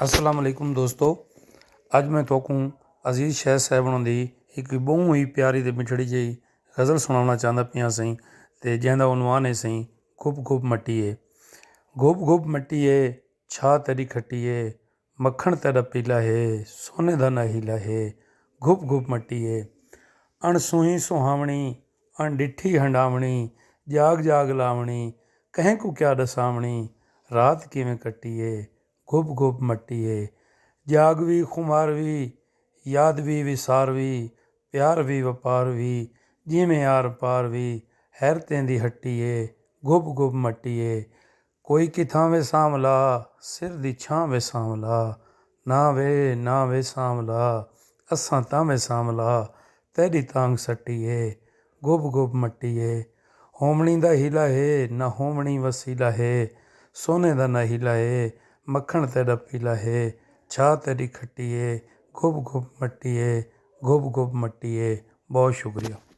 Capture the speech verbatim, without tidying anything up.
السلام علیکم دوستو، اڄ میں تہاکوں عزیز شیخ صاحب ہوݨاں دی ہک ٻہوں ہی پیاری تے مٹھڑی جئی غزل سݨاوݨا چاہندا پیاں سئیں، تے جیندا عنوان ہے سئیں گھپ گھپ مٹی اے۔ گھپ گھپ مٹی اے، چھا تیݙی کھٹی اے، مکھݨ تیݙا پیلا ہے، سونے دا نہ ہیلا ہے، گھپ گھپ مٹی اے۔ اݨ سوہیں سہاوݨی، اݨ ݙٹھی ہنڈاوݨی، جاڳ جاڳ لاوݨی، کہیں کوں کیا ݙساوݨی، رات کیویں کٹی اے، گھپ گھپ مٹی اے۔ جاڳ وی خمار وی، یاد وی وسار وی، پیار وی وپار وی، جیویں آر پار وی، حیرتیں دی ہٹی اے، گھپ گھپ مٹی اے۔ کوئی کتھاں وے سانولا، سر دی چھاں وے سانولا، نہ وے، نہ وے سانولا، اساں تاں وے سانولا، تیݙی تانگھ سٹی اے، گھپ گھپ مٹی اے۔ ہووݨی دا حیلا ہے، نہ ہووݨی وسیلا ہے، سونے دا نہ ہیلا ہے، مکھݨ تیݙا پیلا ہے، چھا تیݙی کھٹی اے، گھپ گھپ مٹی اے، گھپ گھپ مٹی اے۔ بہت شکریہ۔